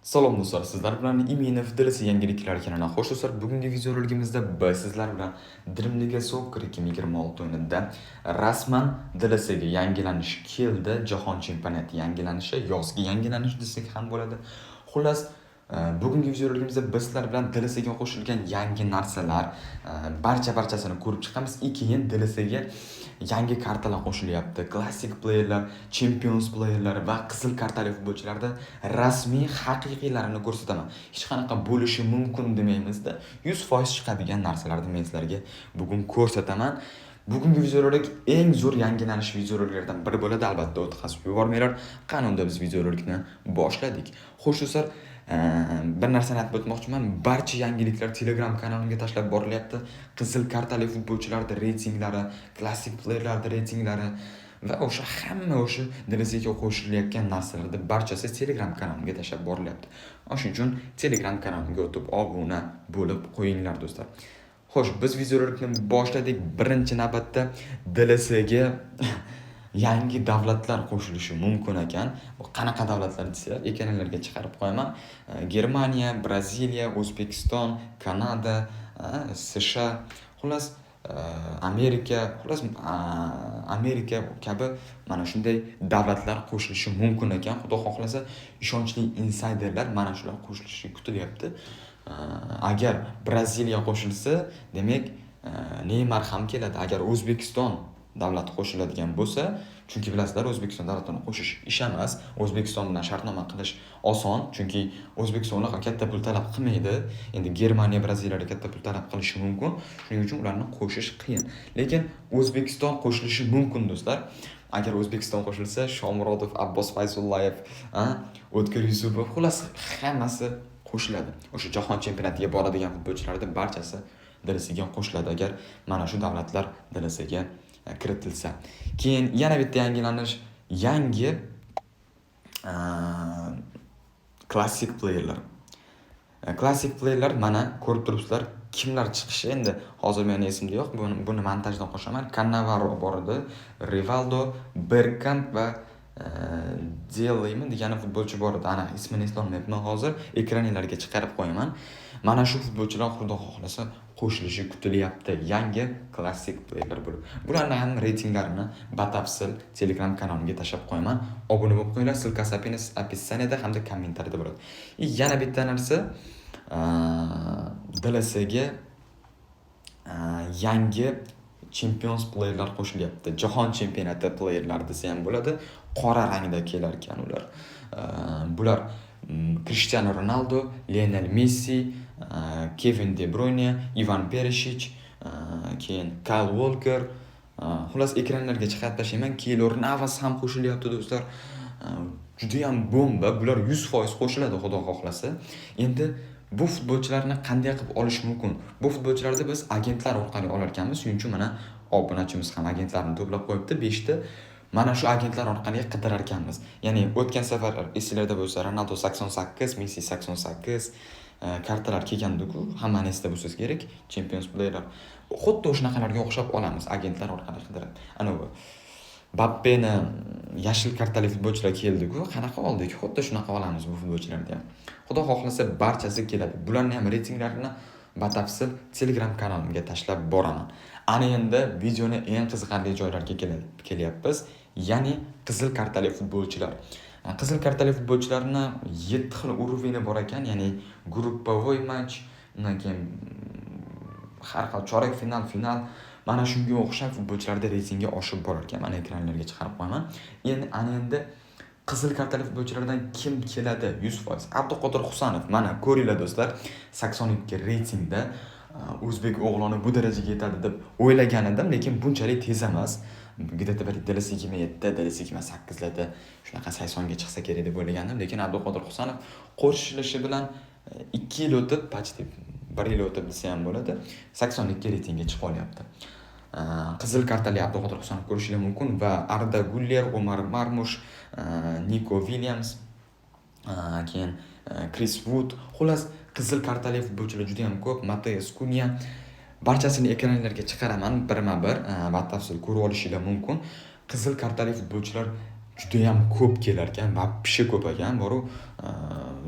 Salom do'stlar, sizlar bilan Iminov DLC yangiliklar kanali. Xo'sh do'stlar, bugungi videorolikimizda biz sizlar bilan Dream League Soccer 2026 o'yinida rasman DLC ga yangilanish keldi. Jahon chempionati yangilanishi, yozgi yangilanish desak ham bo'ladi. Xullas, bugungi videorolikimizda biz sizlar bilan DLC ga qo'shilgan yangi narsalar, barcha barchasini ko'rib chiqamiz. И keyin DLC ga yangi kartalar qo'shilyapti. Classic playerlar, Champions playerlar va qizil kartali futbolchilarda rasmiy haqiqiylarini ko'rsataman. Hech qanaqa bo'lishi mumkin demaymizda, 100% chiqadigan narsalarni men sizlarga bugun ko'rsataman. Bugungi videorolik eng zo'r yangilanish videoroliklaridan biri bo'ladi, albatta o'tkazib yubormanglar. Qani unda biz videorolikni boshladik. Xo'sh do'stlar, bir narsani aytib o'tmoqchiman. Barcha yangiliklar Telegram kanalimga tashlab borilyapti. Qizil kartali futbolchilarning reytinglari, klassik playerlarning reytinglari va o'sha hamma o'sha DLC ga qo'shilayotgan narsalarni barchasi Telegram kanalimga tashlab borilyapti. Shuning uchun Telegram kanalimga o'tib obuna bo'lib qo'yinglar do'stlar. Xo'sh, biz videorolikni boshladik. Birinchi navbatda DLC ga yangi davlatlar qo'shilishi mumkin ekan. Bu qanaqa davlatlar desanglar, ekranlarga chiqarib qo'yaman. Germaniya, Braziliya, O'zbekiston, Kanada, США, xullas Amerika, xullas Amerika kabi mana shunday davlatlar qo'shilishi mumkin ekan. Xudo xohlasa, ishonchli insayderlar mana shular qo'shilishi kutilyapti. Agar Braziliya qo'shilsa, demak, Neymar ham keladi. Agar O'zbekiston davlati qo'shiladigan bo'lsa, chunki bilasizlar, O'zbekiston davlatini qo'shish ish emas. O'zbekiston bilan shartnoma qilish oson, chunki O'zbekiston unaqa katta pul talab qilmaydi. Endi Germaniya, Braziliyalar katta pul talab qilishi mumkin. Shuning uchun ularni qo'shish qiyin. Lekin O'zbekiston qo'shilishi mumkin do'stlar. Agar O'zbekiston qo'shilsa, Shomurodov, Abbos Fayzullayev, O'tkir Yusupov, xullas hammasi qo'shiladi. O'sha jahon chempionatiga boradigan futbolchilarning barchasi DLCga qo'shiladi agar mana shu davlatlar DLCga kiritilsa. Keyin yana bitta yangilanish, yangi klassik playerlar. Klassik playerlar, mana ko'rib turibsizlar, kimlar chiqishi endi hozir meni esimda yo'q. Buni montajdan qo'shaman. Cannavaro bor edi, Rivaldo, Bergkamp va Delaymi degani futbolchi bor edi. Ana ismini eslolmayapman hozir. Ekranlarga chiqarib qo'yaman. Mana shu futbolchilar xudo xohlasa qo'shilishi kutilyapti yangi klassik playerlar bo'lib. Bularni ham reytinglarini batafsil Telegram kanalimga tashlab qo'yaman. Obuna bo'lib qo'yinglar, ссылка si описание da hamda kommentariyada bo'ladi. И yana bitta narsa, DLC ga yangi Champions playerlar qo'shilyapti. Jahon chempionati playerlari desa ham bo'ladi. Qora rangda kelar ekan ular. Bular Cristiano Ronaldo, Lionel Messi, Kevin De Bruyne, Ivan Perisic, keyin Kyle Walker, xullas ekranlarga chiqarib tashlayman. Keylor Navas ham qo'shilyapti do'stlar. Judayam bomba. Bular 100% qo'shiladi xudo xohlasa. Endi bu futbolchilarni qanday qilib olish mumkin? Bu futbolchilarni biz agentlar orqali olar ekanmiz. Shuning uchun mana obunachimiz ham agentlarni to'plab qo'yibdi 5 ta. Mana shu agentlar orqali qidirar ekanmiz. Ya'ni o'tgan safar esinglarda bo'lsa, Ronaldo 88, Messi 88 kartalar kelgandi-ku, hammani esida bo'lsa kerak, Champions playerlar. Xuddi o'shanaqalarga o'xshab olamiz agentlar orqali qidirib. Anavi Mbappeni yashil kartali futbolchilar keldi-ku, qanaqa oldik? Xuddi shunaqa olamiz bu futbolchilarni ham. Xudo xohlasa barchasi keladi. Bularni ham reytinglarini batafsil Telegram kanalimga tashlab boraman. Ana endi videoni eng qiziqarli joylariga kelyapmiz. Ya'ni qizil kartali futbolchilar. Qizil kartali futbolchilarni 7 xil уровень i bor ekan, ya'ni групповой матч, undan keyin har xil chorak final, final, mana shunga o'xshab futbolchilarda reytingi oshib borar ekan. Mana ekranlarga chiqarib qo'yaman. Endi ana endi qizil kartali futbolchilardan kim keladi 100%? Abduqodir Husanov. Mana ko'ringlar do'stlar, 82 reytingda o'zbek o'g'loni bu darajaga yetadi deb o'ylagan edim, lekin bunchalik tez emas. Где-то bir DLC 27, DLC 28larda shunaqa 80 ga chiqsa kerak deb o'ylagandim, lekin Abduqodir Husanov qo'shilishi bilan 2 yil o'tib, почти 1 yil o'tib desa ham bo'ladi, 82 reytingga chiqib olyapti. Qizil kartali Abduqodir Husanov ko'rishinglar mumkin va Arda Guller, Omar Marmush, Niko Williams, keyin Chris Wood, xullas qizil kartali futbolchilar juda ham ko'p, Mateus Kunya, barchasini ekranlarga chiqaraman birma-bir, batafsil ko'rib olishinglar mumkin. Qizil kartali futbolchilar judayam ko'p kelar ekan, вообще ko'p ekan. Boru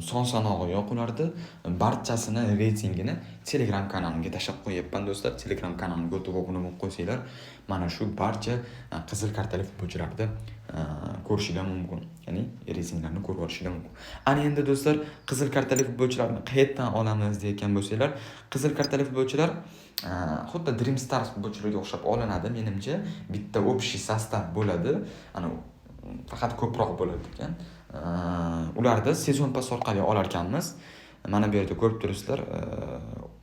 Son sanog'i yo'q ularni. Barchasini reytingini Telegram kanalimga tashlab qo'yapman, do'stlar. Telegram kanalimga o'tib obuna bo'lib qo'ysanglar, mana shu barcha qizil kartali futbolchilarni ko'rishinglar mumkin. Ya'ni reytinglarni ko'rib olishinglar mumkin. Ana endi, do'stlar, qizil kartali futbolchilarni qayerdan olamiz deyotgan bo'lsanglar, qizil kartali futbolchilar xuddi Dream Stars futbolchilarga o'xshab olinadi, menimcha. Bitta общий состав bo'ladi. Ana faqat ko'proq bo'ladi ekan. Ularda season pass orqali olarkanmiz. Mana bu yerda ko'rib turibsizlar,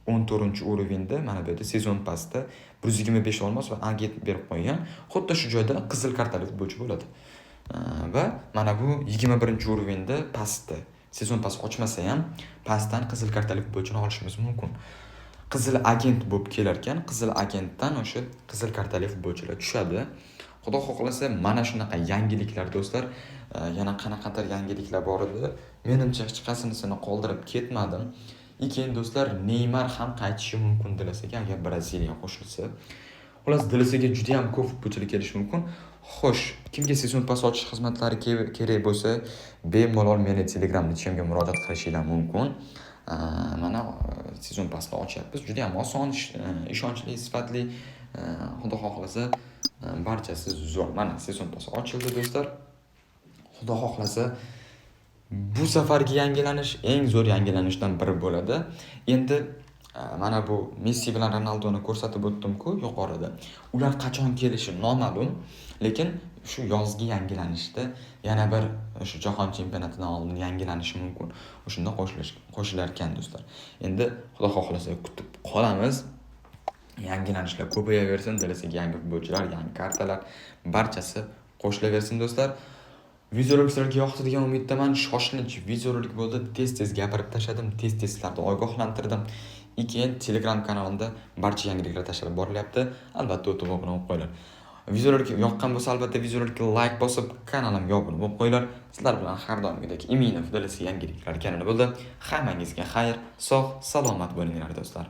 14 уровень da mana bu yerda season passda 125 olmos va agent berib qo'ygan. Xuddi shu joyda qizil kartali futbolchi bo'ladi. Va mana bu 21 уровень da pastda season pass ochmasa ham, pastdan qizil kartali futbolchini olishimiz mumkin. Qizil agent bo'lib kelarkan, qizil agentdan o'sha qizil kartali futbolchilar tushadi. Xudo xohlasa, mana shunaqa yangiliklar, do'stlar. Yana qanaqadir yangiliklar bor edi. Menimcha, hech qaysinisini qoldirib ketmadim. И keyin, do'stlar, Neymar ham qaytishi mumkin DLSga, agar Braziliya qo'shilsa. Xullas, DLSga juda ham ko'p futbolchilar kelishi mumkin. Xo'sh, kimga season pass ochish xizmatlari kerak bo'lsa, bemalol meni Telegram личка mga murojaat qilishinglar mumkin. Mana season passni ochyapmiz. Juda ham oson, ishonchli, sifatli. Xudo xohlasa, barchasi zo'r. Mana season pass ochildi, do'stlar. Xudo xohlasa, bu safargi yangilanish eng zo'r yangilanishdan biri bo'ladi. Endi mana bu Messi bilan Ronaldoni ko'rsatib o'tdim-ku yuqorida. Ular qachon kelishi noma'lum, lekin shu yozgi yangilanishda yana bir shu jahon chempionatidan oldin yangilanishi mumkin. O'shanda qo'shilarkan, do'stlar. Endi Xudo xohlasa, kutib qolamiz. Yangilanishlar ko'payaversin, DLSga yangi futbolchilar, yangi kartalar, barchasi qo'shilaversin, do'stlar. Videorolik sizlarga yoqdi degan umiddaman. Shoshilinch videorolik bo'ldi. Tez-tez gapirib tashladim, tez-tez sizlarni ogohlantirdim. И keyin Telegram kanalimda barcha yangiliklar tashlab borilyapti. Albatta o'tib obuna bo'lib qo'yinglar. Videorolik yoqqan bo'lsa, albatta videorolikka like bosib, kanalimga obuna bo'lib qo'yinglar. Sizlar bilan har doimgidek Iminov DLS yangiliklar kanali bo'ldi. Hammangizga xayr, sog', salomat bo'linglar, do'stlar.